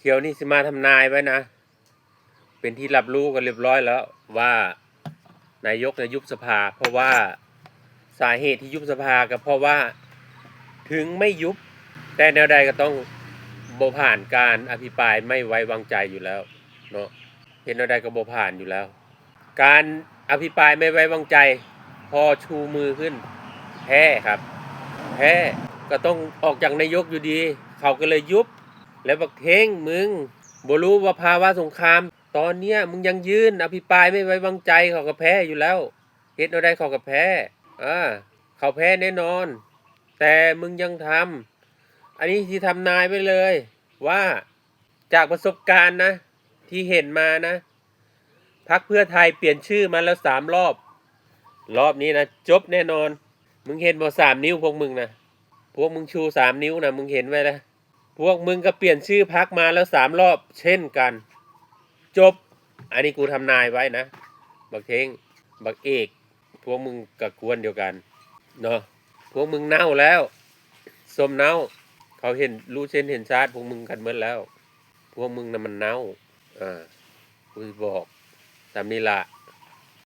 ດຽວນີ້ຊິມາທຳນາຍໄວ້ນະ ເປັນທີ່ຮັບຮູ້ກັນຮຽບຮ້ອຍແລ້ວວ່າ ນາຍົກນະຍຸບສະພາ ເພາະວ່າ ສາເຫດທີ່ຍຸບສະພາກໍເພາະວ່າ ເຖິງໄມ່ຍຸບ ແຕ່ແນວໃດກໍຕ້ອງບໍ່ຜ່ານການອະພິປາຍໄມ່ໄວ້ວາງໃຈຢູ່ແລ້ວເນາະ ເຮັດແນວໃດກໍບໍ່ຜ່ານຢູ່ແລ້ວ. ການອະພິປາຍໄມ່ໄວ້ວາງໃຈ ພໍຊູມືຂຶ້ນ ແພ້ຄັບ ແພ້ ກໍຕ້ອງອອກຈາກນາຍົກຢູ່ດີ ເຂົາກໍເລີຍຍຸບ. ແລ້ວບັກເທັງ ມຶງບໍ່ຮູ້ວ່າພາວະສົງຄາມ ຕອນເນີ້ຍມຶງຍັງຍື່ນອະພິປາຍໄມ່ໄວ້ວາງໃຈ ເຂົາກໍແພ້ຢູ່ແລ້ວ ເຮັດແນວໃດເຂົາກໍແພ້ ເອີ ເຂົາແພ້ແນ່ນອນ ແຕ່ມຶງຍັງທຳ ອັນນີ້ຊິທຳນາຍໄວ້ເລີຍວ່າ ຈາກປະສົບການນະ ທີ່ເຫັນມານະ ພັກເພື່ອໄທປ່ຽນຊື່ມາແລ້ວສາມລອບ ລອບນີ້ນະຈົບແນ່ນອນ. ມຶງເຫັນບໍ່ສາມນິ້ວພວກມຶງນະ ພວກມຶງຊູສາມນິ້ວນະ ມຶງເຫັນໄວ້ລະ ພວກມຶງກໍປ່ຽນຊື່ພັກມາແລ້ວສາມລອບເຊັ່ນກັນ ຈົບ. ອັນນີ້ກູທຳນາຍໄວ້ນະ ບັກເທັງ ບັກເອກ ພວກມຶງກໍກວນດຽວກັນເນາະ ພວກມຶງເນົ່າແລ້ວ ສົ້ມເນົ່າ ເຂົາເຫັນຮູ້ເສັ້ນເຫັນຊາດພວກມຶງກັນໝົດແລ້ວ ພວກມຶງນະມັນເນົ່າ ເອີ ກູຊິບອກສ່ຳນີ້ລະ.